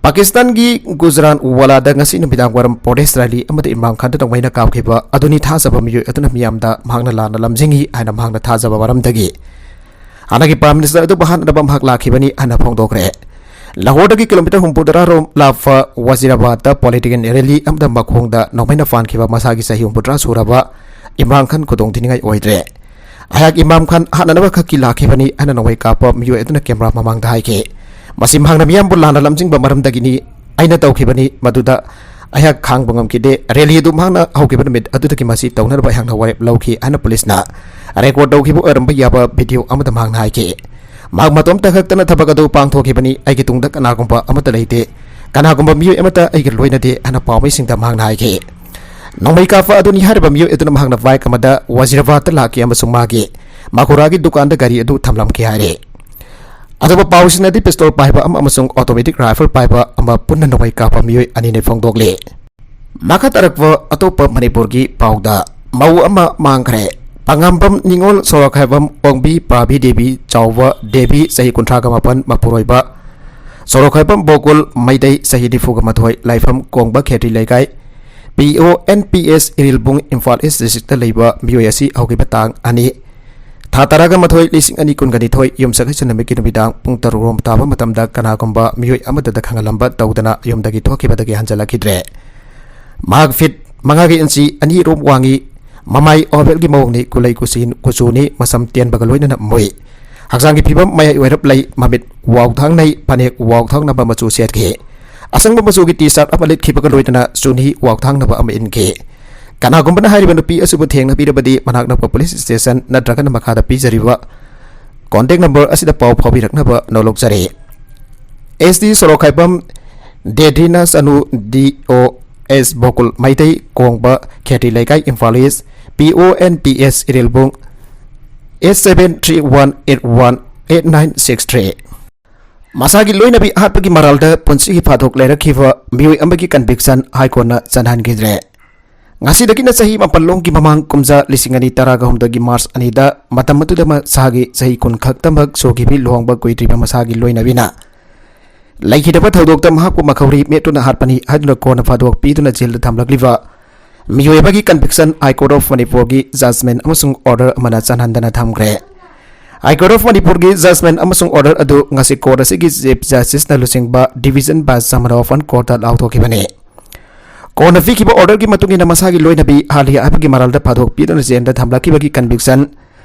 ꯄꯥꯀꯤꯁꯇꯥꯟꯒꯤ ꯒꯨꯖꯔꯥꯟꯋꯥꯂꯥꯗ ꯉꯁꯤ ꯅꯨꯃꯤꯗꯥꯡ ꯋꯥꯏꯔꯝ protest rally ꯑꯃꯗ ꯏꯝꯔꯥꯟ ꯈꯥꯟꯗ ꯅꯣꯡꯃꯩꯅ ꯀꯥꯞꯈꯤꯕ ꯑꯗꯨꯅꯤ ꯊꯥꯖꯕ ꯃꯤꯑꯣꯏ ꯑꯗꯨꯅ ꯃꯤꯌꯥꯝꯗ ꯃꯍꯥꯛꯅ ꯂꯥꯟꯅ ꯂꯝꯖꯤꯡꯏ ꯍꯥꯏꯅ ꯃꯍꯥꯛꯅ ꯊꯥꯖꯕ ꯃꯔꯝꯗꯒꯤ ꯍꯥꯟꯅꯒꯤ Prime Minister ꯑꯗꯨꯕꯨ ꯍꯥꯠꯅꯅꯕ ꯃꯍꯥꯛ ꯂꯥꯛꯈꯤꯕꯅꯤ ꯍꯥꯏꯅ ꯐꯣꯡꯗꯣꯛꯈ꯭ꯔꯦ꯫ ꯂꯥꯍꯣꯔꯗꯒꯤ ꯀꯤꯂꯣꯃꯤꯇꯔ ꯍꯨꯝꯐꯨꯇꯔꯥ ꯔꯣꯝ ꯂꯥꯞꯄ ꯋꯥꯖꯤꯔꯥꯕꯥꯗꯇ ꯄꯣꯂꯤꯇꯤꯀꯦꯜ ꯔꯦꯂꯤ ꯑꯃꯗ ꯃꯈꯣꯡꯗ ꯅꯣꯡꯃꯩꯅ ꯐꯥꯟꯈꯤꯕ ꯃꯁꯥꯒꯤ ꯆꯍꯤ ꯍꯨꯝꯐꯨꯇꯔꯥ ꯁꯨꯔꯕ ꯏꯝꯔꯥꯟ ꯈꯥꯟ ꯈꯨꯗꯣꯡ ꯊꯤꯅꯤꯡꯉꯥꯏ ꯑꯣꯏꯗ꯭ꯔꯦ꯫ ꯑꯩꯍꯥꯛ ꯏꯝꯔꯥꯟ ꯈꯥꯟ ꯍꯥꯠꯅꯅꯕ ꯈꯛꯀꯤ ꯂꯥꯛꯈꯤꯕꯅꯤ ꯍꯥꯏꯅ ꯅꯣꯡꯃꯩ ꯀꯥꯞꯄ ꯃꯤꯑꯣꯏ ꯑꯗꯨꯅ ꯀꯦꯃꯦꯔꯥ ꯃꯃꯥꯡꯗ ꯍꯥꯏꯈꯤ꯫ ꯃꯁꯤ ꯃꯍꯥꯛꯅ ꯃꯤꯌꯥꯝꯕꯨ ꯂꯥꯟꯅ ꯂꯝꯖꯤꯡꯕ ꯃꯔꯝꯗꯒꯤꯅꯤ, ꯑꯩꯅ ꯇꯧꯈꯤꯕꯅꯤ, ꯃꯗꯨꯗ ꯑꯩꯍꯥꯛ ꯈꯥꯡꯕ ꯉꯝꯈꯤꯗꯦ꯫ ꯔꯦꯂꯤ ꯑꯗꯨ ꯃꯍꯥꯛꯅ ꯍꯧꯈꯤꯕ ꯅꯨꯃꯤꯠ ꯑꯗꯨꯗꯒꯤ ꯃꯁꯤ ꯇꯧꯅꯅꯕ ꯑꯩꯍꯥꯛꯅ ꯋꯥꯔꯦꯞ ꯂꯧꯈꯤ ꯍꯥꯏꯅ ꯄꯨꯂꯤꯁꯅ ꯔꯦꯀꯣꯔꯗ ꯇꯧꯈꯤꯕ ꯑꯣꯏꯔꯝꯕ ꯌꯥꯕ ꯚꯤꯗꯤꯑꯣ ꯑꯃꯗ ꯃꯍꯥꯛꯅ ꯍꯥꯏꯈꯤ꯫ ꯃꯍꯥꯛ ꯃꯇꯣꯝꯇ ꯈꯛꯇꯅ ꯊꯕꯛ ꯑꯗꯨ ꯄꯥꯡꯊꯣꯛꯈꯤꯕꯅꯤ, ꯑꯩꯒꯤ ꯇꯨꯡꯗ ꯀꯅꯥꯒꯨꯝꯕ ꯑꯃꯠꯇ ꯂꯩꯇꯦ, ꯀꯅꯥꯒꯨꯝꯕ ꯃꯤꯑꯣꯏ ꯑꯃꯠꯇ ꯑꯩꯒ ꯂꯣꯏꯅꯗꯦ ꯍꯥꯏꯅ ꯄꯥꯎꯃꯤꯁꯤꯡꯗ ꯃꯍꯥꯛꯅ ꯍꯥꯏꯈꯤ꯫ ꯅꯣꯡꯃꯩ ꯀꯥꯞꯄ ꯑꯗꯨꯅꯤ ꯍꯥꯏꯔꯤꯕ ꯃꯤꯑꯣꯏ ꯑꯗꯨꯅ ꯃꯍꯥꯛꯅ ꯕꯥꯏꯛ ꯑꯃꯗ ꯋꯥꯖꯤꯔꯥꯕꯥꯗꯇ ꯂꯥꯛꯈꯤ ꯑꯃꯁꯨꯡ ꯃꯥꯒꯤ ꯃꯈꯨꯔꯥꯒꯤ ꯗꯨꯀꯥꯟꯗ ꯒꯥꯔꯤ ꯑꯗꯨ ꯊꯝꯂꯝꯈꯤ ꯍꯥꯏꯔꯤ꯫ ꯑꯇꯣꯞꯄ ꯄꯥꯎꯁꯤꯡꯅꯗꯤ ꯄꯤꯁꯇꯣꯜ ꯄꯥꯏꯕ ꯑꯃ ꯑꯃꯁꯨꯡ ꯑꯣꯇꯣꯃꯦꯇꯤꯛ ꯔꯥꯏꯐꯜ ꯄꯥꯏꯕ ꯑꯃ ꯄꯨꯟꯅ ꯅꯣꯡꯃꯩ ꯀꯥꯞꯄ ꯃꯤꯑꯣꯏ ꯑꯅꯤꯅ ꯐꯣꯡꯗꯣꯛꯂꯤ꯫ ꯃꯈꯥ ꯇꯥꯔꯛꯄ ꯑꯇꯣꯞꯄ ꯃꯅꯤꯄꯨꯔꯒꯤ ꯄꯥꯎꯗ, ꯃꯧ ꯑꯃ ꯃꯥꯡꯈ꯭ꯔꯦ꯫ ꯄꯉꯥꯝꯕꯝ ꯅꯤꯉꯣꯜ ꯁꯣꯔꯣꯛꯈꯥꯏꯕꯝ ꯑꯣꯡꯕꯤ ꯄꯥꯕꯤ ꯗꯦꯕꯤ ꯆꯥꯎꯕ ꯗꯦꯕꯤ ꯆꯍꯤ ꯀꯨꯟꯊ꯭ꯔꯥꯒ ꯃꯥꯄꯟ ꯃꯄꯨꯔꯣꯏꯕ ꯁꯣꯔꯣꯛꯈꯥꯏꯕꯝ ꯕꯣꯀꯨꯜ ꯃꯩꯇꯩ ꯆꯍꯤ ꯅꯤꯐꯨꯒ ꯃꯥꯊꯣꯏ ꯂꯥꯏꯐꯝ ꯀꯣꯡꯕ ꯈꯦꯇ꯭ꯔꯤ ꯂꯩꯀꯥꯏ P O N P S Irilbung Imphal east district ꯂꯩꯕ ꯃꯤꯑꯣꯏ ꯑꯁꯤ ꯍꯧꯈꯤꯕ ꯇꯥꯡ ꯑꯅꯤ ꯊꯥ ꯇꯔꯥꯒ ꯃꯥꯊꯣꯏ ꯂꯤꯁꯤꯡ ꯑꯅꯤ ꯀꯨꯟꯒ ꯅꯤꯊꯣꯏ ꯌꯨꯝꯁꯀꯩꯁ ꯅꯨꯃꯤꯠꯀꯤ ꯅꯨꯃꯤꯗꯥꯡ ꯄꯨꯡ ꯇꯔꯨꯛ ꯔꯣꯝ ꯇꯥꯕ ꯃꯇꯝꯗ ꯀꯅꯥꯒꯨꯝꯕ ꯃꯤꯑꯣꯏ ꯑꯃꯠꯇꯗ ꯈꯪꯍꯜꯂꯝꯕ ꯇꯧꯗꯅ ꯌꯨꯝꯗꯒꯤ ꯊꯣꯛꯈꯤꯕꯗꯒꯤ ꯍꯟꯖꯤꯜꯂꯛꯈꯤꯗ꯭ꯔꯦ꯫ ꯃꯍꯥꯛ ꯐꯤꯠ ꯃꯉꯥꯒꯤ ꯏꯟꯆꯤ ꯑꯅꯤ ꯔꯣꯝ ꯋꯥꯡꯉꯤ꯫ ꯃꯃꯥꯏ ꯑꯣꯚꯦꯜꯒꯤ ꯃꯑꯣꯡꯅꯤ, ꯀꯨꯂꯩ ꯀꯨꯆꯤ-, ꯀꯨꯆꯨꯅꯤ, ꯃꯁꯝ ꯇꯦꯟꯕꯒ ꯂꯣꯏꯅꯅ ꯃꯨꯏ꯫ ꯍꯛꯆꯥꯡꯒꯤ ꯐꯤꯕꯝ ꯃꯌꯥꯏ ꯑꯣꯏꯔꯞ ꯂꯩ, ꯃꯃꯤꯠ ꯋꯥꯎꯊꯥꯡꯅꯩ, ꯐꯅꯦꯛ ꯋꯥꯎꯊꯥꯡꯅꯕ ꯃꯆꯨ ꯁꯦꯠꯈꯤ꯫ ꯑꯁꯪꯕ ꯃꯆꯨꯒꯤ ꯇꯤ ꯁꯥꯔꯠ ꯑꯃ ꯂꯤꯠꯈꯤꯕꯒ ꯂꯣꯏꯅꯅ ꯆꯨꯅꯤ ꯋꯥꯎꯊꯥꯡꯅꯕ ꯑꯃ ꯏꯟꯈꯤ꯫ ꯀꯅꯥꯒꯨꯝꯕꯅ ꯍꯥꯏꯔꯤꯕ ꯅꯨꯄꯤ ꯑꯁꯤꯕꯨ ꯊꯦꯡꯅꯕꯤꯔꯕꯗꯤ ꯃꯅꯥꯛ ꯅꯛꯄ ꯄꯨꯂꯤꯁ ꯁ꯭ꯇꯦꯁꯟ ꯅꯠꯇ꯭ꯔꯒꯅ ꯃꯈꯥꯗ ꯄꯤꯖꯔꯤꯕ ꯀꯣꯟꯇꯦꯛ ꯅꯝꯕꯔ ꯑꯁꯤꯗ ꯄꯥꯎ ꯐꯥꯎꯕꯤꯔꯛꯅꯕ ꯅꯣꯂꯣꯛꯆꯔꯤ꯫ ꯑꯦꯁ ꯗꯤ ꯁꯣꯔꯣꯛꯈꯥꯏꯕꯝ ꯗꯦꯗ꯭ꯔꯤꯅ ꯆꯅꯨ ꯗꯤ ꯑꯣ ꯑꯦꯁ ꯕꯣꯀꯨꯜ ꯃꯩꯇꯩ ꯀꯣꯡꯕ ꯈꯦꯇ꯭ꯔꯤ ꯂꯩꯀꯥꯏ ꯏꯝꯐꯥꯜ ꯏꯁ ꯄꯤ O N P S Irilbung eight seven three one eight one eight nine six three꯫ ꯃꯁꯥꯒꯤ ꯂꯣꯏꯅꯕꯤ ꯍꯥꯠꯄꯒꯤ ꯃꯔꯥꯜꯗ ꯄꯨꯟꯁꯤꯒꯤ ꯐꯥꯗꯣꯛ ꯂꯩꯔꯛꯈꯤꯕ ꯃꯤꯑꯣꯏ ꯑꯃꯒꯤ ꯀꯟꯚꯤꯛꯁꯟ ꯍꯥꯏ ꯀꯣꯔꯠꯅ ꯆꯠꯍꯟꯈꯤꯗ꯭ꯔꯦ꯫ ꯉꯁꯤꯗꯒꯤꯅ ꯆꯍꯤ ꯃꯥꯄꯜ ꯂꯣꯝꯒꯤ ꯃꯃꯥꯡ ꯀꯨꯝꯖꯥ ꯂꯤꯁꯤꯡ ꯑꯅꯤ ꯇꯔꯥꯒ ꯍꯨꯝꯗꯣꯏꯒꯤ ꯃꯥꯔꯆ ꯑꯅꯤꯗ ꯃꯇꯝ ꯑꯗꯨꯗ ꯃꯁꯥꯒꯤ ꯆꯍꯤ ꯀꯨꯟ ꯈꯛꯇꯃꯛ ꯁꯨꯈꯤꯕꯤ ꯂꯨꯍꯣꯡꯕ ꯀꯨꯏꯗ꯭ꯔꯤꯕ ꯃꯁꯥꯒꯤ ꯂꯣꯏꯅꯕꯤꯅ ꯂꯩꯈꯤꯗꯕ ꯊꯧꯗꯣꯛꯇ ꯃꯍꯥꯛꯄꯨ ꯃꯈꯧꯔꯤ ꯃꯦꯠꯇꯨꯅ ꯍꯥꯠꯄꯅꯤ ꯍꯥꯏꯗꯨꯅ ꯀꯣꯟꯅ ꯐꯥꯗꯣꯛ ꯄꯤꯗꯨꯅ ꯖꯦꯜꯗ ꯊꯝꯂꯛꯂꯤꯕ ꯃꯤꯑꯣꯏ ꯑꯃꯒꯤ ꯀꯟꯚꯤꯛꯁꯟ ꯍꯥꯏ ꯀꯣꯔꯠ ꯑꯣꯐ ꯃꯅꯤꯄꯨꯔꯒꯤ ꯖꯖꯃꯦꯟ ꯑꯃꯁꯨꯡ ꯑꯣꯔꯗꯔ ꯑꯃꯅ ꯆꯠꯍꯟꯗꯅ ꯊꯝꯈ꯭ꯔꯦ꯫ High Court of Manipurꯒꯤ judgment ꯑꯃꯁꯨꯡ order ꯑꯗꯨ ꯉꯁꯤ court ꯑꯁꯤꯒꯤ Chief Justiceꯅ ꯂꯨꯆꯤꯡꯕ Division Bench ꯑꯃꯅ open courtꯇ ꯂꯥꯎꯊꯣꯛꯈꯤꯕꯅꯤ꯫ Courtꯅ ꯄꯤꯈꯤꯕ orderꯒꯤ ꯃꯇꯨꯡ ꯏꯟꯅ ꯃꯁꯥꯒꯤ ꯂꯣꯏꯅꯕꯤ ꯍꯥꯂꯤꯌꯥ ꯍꯥꯏꯕꯒꯤ ꯃꯔꯥꯜꯗ ꯐꯥꯗꯣꯛ ꯄꯤꯗꯨꯅ ꯖꯦꯜꯗ ꯊꯝꯂꯛꯈꯤꯕꯒꯤ conviction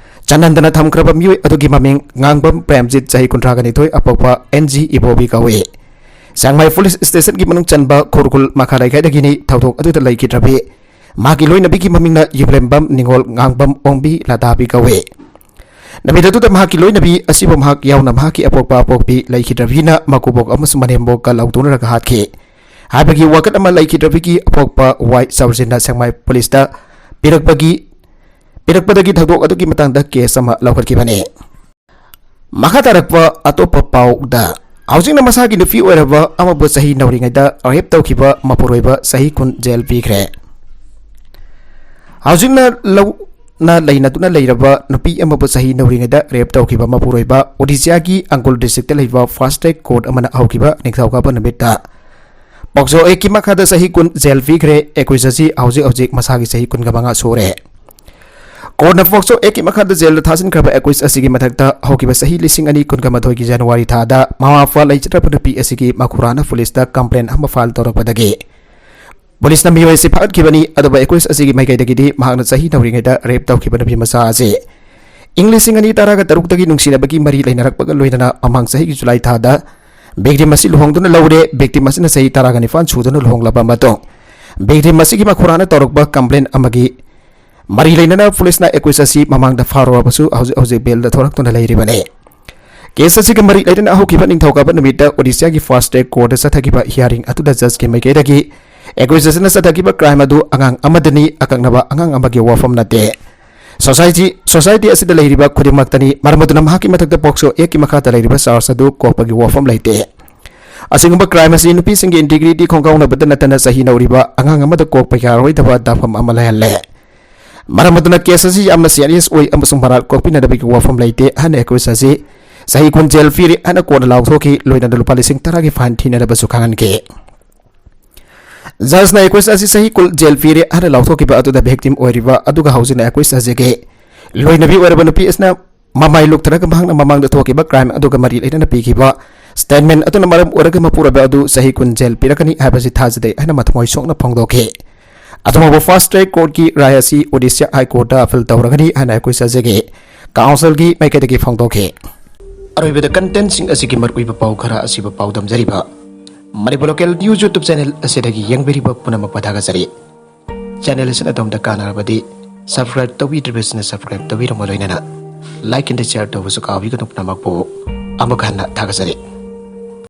ꯆꯅꯟꯗꯅ ꯊꯝꯈ꯭ꯔꯕ ꯃꯤꯑꯣꯏ ꯑꯗꯨꯒꯤ ꯃꯃꯤꯡ ꯉꯥꯡꯕꯝ ꯄ꯭ꯔꯦꯝꯖꯤꯠ, ꯆꯍꯤ ꯀꯨꯟꯊ꯭ꯔꯥꯒ ꯅꯤꯊꯣꯏ, ꯑꯄꯣꯛꯄ ꯑꯦꯟ ꯖꯤ ꯏꯕꯣꯕꯤ ꯀꯧꯏ꯫ ꯁꯦꯡꯃꯥꯏ police stationꯒꯤ ꯃꯅꯨꯡ ꯆꯟꯕ ꯈꯨꯔꯈꯨꯜ ꯃꯈꯥ ꯂꯩꯀꯥꯏꯗꯒꯤꯅꯤ꯫ ꯊꯧꯗꯣꯛ ꯑꯗꯨꯗ ꯂꯩꯈꯤꯗ꯭ꯔꯕꯤ ꯃꯍꯥꯛꯀꯤ ꯂꯣꯏꯅꯕꯤꯒꯤ ꯃꯃꯤꯡꯅ ꯌꯨꯝꯂꯦꯝꯕꯝ ꯅꯤꯉꯣꯜ ꯉꯥꯡꯕꯝ ꯑꯣꯡꯕꯤ ꯂꯇꯥꯕꯤ ꯀꯧꯏ꯫ ꯅꯨꯃꯤꯠ ꯑꯗꯨꯗ ꯃꯍꯥꯛꯀꯤ ꯂꯣꯏꯅꯕꯤ ꯑꯁꯤꯕꯨ ꯃꯍꯥꯛ ꯌꯥꯎꯅ ꯃꯍꯥꯛꯀꯤ ꯑꯄꯣꯛꯄ ꯑꯄꯣꯛꯄꯤ ꯂꯩꯈꯤꯗ꯭ꯔꯕꯤꯅ ꯃꯀꯨꯕꯣꯛ ꯑꯃꯁꯨꯡ ꯃꯅꯦꯝꯕꯣꯛꯀ ꯂꯧꯊꯣꯛꯅꯔꯒ ꯍꯥꯠꯈꯤ ꯍꯥꯏꯕꯒꯤ ꯋꯥꯀꯠ ꯑꯃ ꯂꯩꯈꯤꯗ꯭ꯔꯕꯤꯒꯤ ꯑꯄꯣꯛꯄ ꯋꯥꯏ ꯆꯥꯎꯔꯖꯤꯟꯅ ꯁꯦꯡꯃꯥꯏ policeꯇ ꯄꯤꯔꯛꯄꯒꯤ, ꯄꯤꯔꯛꯄꯗꯒꯤ ꯊꯧꯗꯣꯛ ꯑꯗꯨꯒꯤ ꯃꯇꯥꯡꯗ case ꯑꯃ ꯂꯧꯈꯠꯈꯤꯕꯅꯤ꯫ ꯃꯈꯥ ꯇꯥꯔꯛꯄ ꯑꯇꯣꯞꯄ ꯄꯥꯎꯗ, ꯍꯧꯖꯤꯛꯅ ꯃꯁꯥꯒꯤ ꯅꯨꯄꯤ ꯑꯣꯏꯔꯕ ꯑꯃꯕꯨ ꯆꯍꯤ ꯅꯧꯔꯤꯉꯩꯗ rape ꯇꯧꯈꯤꯕ ꯃꯄꯨꯔꯣꯏꯕ ꯆꯍꯤ ꯀꯨꯟ ꯖꯦꯜ ꯄꯤꯈ꯭ꯔꯦ꯫ ꯍꯧꯖꯤꯛꯅ ꯂꯧꯅ ꯂꯩꯅꯗꯨꯅ ꯂꯩꯔꯕ ꯅꯨꯄꯤ ꯑꯃꯕꯨ ꯆꯍꯤ ꯅꯧꯔꯤꯉꯩꯗ rape ꯇꯧꯈꯤꯕ ꯃꯄꯨꯔꯣꯏꯕ ꯑꯣꯗꯤꯁꯥꯒꯤ ꯑꯪꯒꯨꯜ districtꯇ ꯂꯩꯕ fast track court ꯑꯃꯅ ꯍꯧꯈꯤꯕ ꯅꯤꯡꯊꯧꯀꯥꯕ ꯅꯨꯃꯤꯠꯇ POCSO Actꯀꯤ ꯃꯈꯥꯗ ꯆꯍꯤ ꯀꯨꯟ ꯖꯦꯜ ꯄꯤꯈ꯭ꯔꯦ꯫ Accused ꯑꯁꯤ ꯍꯧꯖꯤꯛ ꯍꯧꯖꯤꯛ ꯃꯁꯥꯒꯤ ꯆꯍꯤ ꯀꯨꯟꯒ ꯃꯉꯥ ꯁꯨꯔꯦ꯫ Courtꯅ POCSO Actꯀꯤ ꯃꯈꯥꯗ ꯖꯦꯜꯗ ꯊꯥꯖꯤꯟꯈ꯭ꯔꯕ accused ꯑꯁꯤꯒꯤ ꯃꯊꯛꯇ ꯍꯧꯈꯤꯕ ꯆꯍꯤ ꯂꯤꯁꯤꯡ ꯑꯅꯤ ꯀꯨꯟꯒ ꯃꯥꯊꯣꯏꯒꯤ ꯖꯅꯋꯥꯔꯤ ꯊꯥꯗ ꯃꯃꯥ ꯃꯄꯥ ꯂꯩꯖꯗ꯭ꯔꯕ ꯅꯨꯄꯤ ꯑꯁꯤꯒꯤ ꯃꯈꯨꯔꯥꯅ policeꯇ complaint ꯑꯃ file ꯇꯧꯔꯛꯄꯗꯒꯤ policeꯅ ꯃꯤꯑꯣꯏ ꯑꯁꯤ ꯐꯥꯒꯠꯈꯤꯕꯅꯤ꯫ ꯑꯗꯨꯕꯨ accused ꯑꯁꯤꯒꯤ ꯃꯥꯏꯀꯩꯗꯒꯤꯗꯤ ꯃꯍꯥꯛꯅ ꯆꯍꯤ ꯅꯧꯔꯤꯉꯩꯗ rape ꯇꯧꯈꯤꯕ ꯅꯨꯄꯤ ꯃꯆꯥ ꯑꯁꯤ ꯏꯪ ꯂꯤꯁꯤꯡ ꯑꯅꯤ ꯇꯔꯥꯒ ꯇꯔꯨꯛꯇꯒꯤ ꯅꯨꯡꯁꯤꯅꯕꯒꯤ ꯃꯔꯤ ꯂꯩꯅꯔꯛꯄꯒ ꯂꯣꯏꯅꯅ ꯃꯃꯥꯡ ꯆꯍꯤꯒꯤ ꯖꯨꯂꯥꯏ ꯊꯥꯗ victim ꯑꯁꯤ ꯂꯨꯍꯣꯡꯗꯨꯅ ꯂꯧꯔꯦ꯫ Victim ꯑꯁꯤꯅ ꯆꯍꯤ ꯇꯔꯥꯒ ꯅꯤꯄꯥꯟ ꯁꯨꯗꯨꯅ ꯂꯨꯍꯣꯡꯂꯕ ꯃꯇꯨꯡ victim ꯑꯁꯤꯒꯤ ꯃꯈꯨꯔꯥꯅ ꯇꯧꯔꯛꯄ complaint ꯑꯃꯒꯤ ꯃꯔꯤ ꯂꯩꯅꯅ policeꯅ accused ꯑꯁꯤ ꯃꯃꯥꯡꯗ ꯐꯥꯔꯨꯔꯕꯁꯨ ꯍꯧꯖꯤꯛ ꯍꯧꯖꯤꯛ bailꯗ ꯊꯣꯔꯛꯇꯨꯅ ꯂꯩꯔꯤꯕꯅꯤ꯫ Case ꯑꯁꯤꯒ ꯃꯔꯤ ꯂꯩꯅꯅ ꯍꯧꯈꯤꯕ ꯅꯤꯡꯊꯧꯀꯥꯕ ꯅꯨꯃꯤꯠꯇ ꯑꯣꯗꯤꯁꯥꯒꯤ fast track courtꯇ ꯆꯠꯊꯈꯤꯕ hearing ꯑꯗꯨꯗ judgeꯀꯤ ꯃꯥꯏꯀꯩꯗꯒꯤ accused ꯑꯁꯤꯅ ꯆꯠꯊꯈꯤꯕ crime ꯑꯗꯨ ꯑꯉꯥꯡ ꯑꯃꯗꯅꯤ, ꯑꯀꯛꯅꯕ ꯑꯉꯥꯡ ꯑꯃꯒꯤ ꯋꯥꯐꯝ ꯅꯠꯇꯦ꯫ Society, society ꯑꯁꯤꯗ ꯂꯩꯔꯤꯕ ꯈꯨꯗꯤꯡꯃꯛꯇꯅꯤ꯫ ꯃꯔꯝ ꯑꯗꯨꯅ ꯃꯍꯥꯛꯀꯤ ꯃꯊꯛꯇ POCSO Actꯀꯤ ꯃꯈꯥꯗ ꯂꯩꯔꯤꯕ charge ꯑꯗꯨ ꯀꯣꯛꯄꯒꯤ ꯋꯥꯐꯝ ꯂꯩꯇꯦ꯫ ꯑꯁꯤꯒꯨꯝꯕ crime ꯑꯁꯤ ꯅꯨꯄꯤꯁꯤꯡꯒꯤ integrity ꯈꯣꯡꯒꯥꯎꯅꯕꯗ ꯅꯠꯇꯅ ꯆꯍꯤ ꯅꯧꯔꯤꯕ ꯑꯉꯥꯡ ꯑꯃꯗ ꯀꯣꯛꯄ ꯌꯥꯔꯣꯏꯗꯕ ꯗꯥꯐꯝ ꯑꯃ ꯂꯩꯍꯜꯂꯦ꯫ ꯃꯔꯝ ꯑꯗꯨꯅ case ꯑꯁꯤ ꯌꯥꯝꯅ serious ꯑꯣꯏ ꯑꯃꯁꯨꯡ ꯃꯔꯥꯜ ꯀꯣꯛꯄꯤꯅꯗꯕꯒꯤ ꯋꯥꯐꯝ ꯂꯩꯇꯦ ꯍꯥꯏꯅ accused ꯑꯁꯤ ꯆꯍꯤ ꯀꯨꯟ ꯖꯦꯜ ꯄꯤꯔꯤ ꯍꯥꯏꯅ courtꯅ ꯂꯥꯎꯊꯣꯛꯈꯤ꯫ ꯂꯣꯏꯅꯅ ꯂꯨꯄꯥ ꯂꯤꯁꯤꯡ ꯇꯔꯥꯒꯤ fine ꯊꯤꯅꯅꯕꯁꯨ ꯈꯪꯍꯟꯈꯤ꯫ Judgeꯅ accused ꯑꯁꯤ ꯆꯍꯤ ꯀꯨꯟ ꯖꯦꯜ ꯄꯤꯔꯦ ꯍꯥꯏꯅ ꯂꯥꯎꯊꯣꯛꯈꯤꯕ ꯑꯗꯨꯗ victim ꯑꯣꯏꯔꯤꯕ ꯑꯗꯨꯒ ꯍꯧꯖꯤꯛꯅ accused ꯑꯁꯤꯒꯤ ꯂꯣꯏꯅꯕꯤ ꯑꯣꯏꯔꯕ ꯅꯨꯄꯤ ꯑꯁꯤꯅ ꯃꯃꯥꯏ ꯂꯨꯛꯊꯔꯒ ꯃꯍꯥꯛꯅ ꯃꯃꯥꯡꯗ ꯊꯣꯛꯈꯤꯕ ꯀ꯭ꯔꯥꯏꯝ ꯑꯗꯨꯒ ꯃꯔꯤ ꯂꯩꯅꯅ ꯄꯤꯈꯤꯕ ꯁ꯭ꯇꯦꯠꯃꯦꯟ ꯑꯗꯨꯅ ꯃꯔꯝ ꯑꯣꯏꯔꯒ ꯃꯄꯨꯔꯣꯏꯕ ꯑꯗꯨ ꯆꯍꯤ ꯀꯨꯟ ꯖꯦꯜ ꯄꯤꯔꯛꯀꯅꯤ ꯍꯥꯏꯕꯁꯤ ꯊꯥꯖꯗꯦ ꯍꯥꯏꯅ ꯃꯊꯃꯣꯏ ꯁꯣꯛꯅ ꯐꯣꯡꯗꯣꯛꯈꯤ꯫ ꯑꯗꯨꯕꯨ ꯐꯥꯁ ꯇ꯭ꯔꯦꯛ ꯀꯣꯔꯠꯀꯤ ꯔꯥꯏ ꯑꯁꯤ ꯑꯣꯗꯤꯁꯥ ꯍꯥꯏ ꯀꯣꯔꯠꯇ ꯑꯄꯤꯜ ꯇꯧꯔꯒꯅꯤ ꯍꯥꯏꯅ ꯑꯩꯈꯣꯏ ꯁꯥꯖꯒꯦ ꯀꯥꯎꯟꯁꯤꯜꯒꯤ ꯃꯥꯏꯀꯩꯗꯒꯤ ꯐꯣꯡꯗꯣꯛꯈꯤ꯫ ꯑꯔꯣꯏꯕꯗ ꯀꯟꯇꯦꯟꯁꯤꯡ ꯑꯁꯤꯒꯤ ꯃꯔꯨꯑꯣꯏꯕ ꯄꯥꯎ ꯈꯔ ꯑꯁꯤꯕꯨ ꯄꯥꯎꯗꯝꯖꯔꯤꯕ Manipur local news YouTube channel ꯑꯁꯤꯗꯒꯤ ꯌꯦꯡꯕꯤꯔꯤꯕ ꯄꯨꯝꯅꯃꯛꯄꯨ ꯊꯥꯒꯠꯆꯔꯤ꯫ ꯆꯦꯅꯦꯜ ꯑꯁꯤꯅ ꯑꯗꯣꯝꯗ ꯀꯥꯟꯅꯔꯕꯗꯤ ꯁꯕꯁꯀ꯭ꯔꯥꯏꯕ ꯇꯧꯕꯤꯗ꯭ꯔꯤꯕꯁꯤꯅ ꯁꯕꯁꯀ꯭ꯔꯥꯏꯕ ꯇꯧꯕꯤꯔꯝꯕ ꯂꯣꯏꯅꯅ ꯂꯥꯏꯛ ꯑꯦꯟ ꯁꯤꯌꯔ ꯇꯧꯕꯁꯨ ꯀꯥꯎꯕꯤꯒꯅꯨ꯫ ꯄꯨꯝꯅꯃꯛꯄꯨ ꯑꯃꯨꯛ ꯍꯟꯅ ꯊꯥꯒꯠꯆꯔꯤ꯫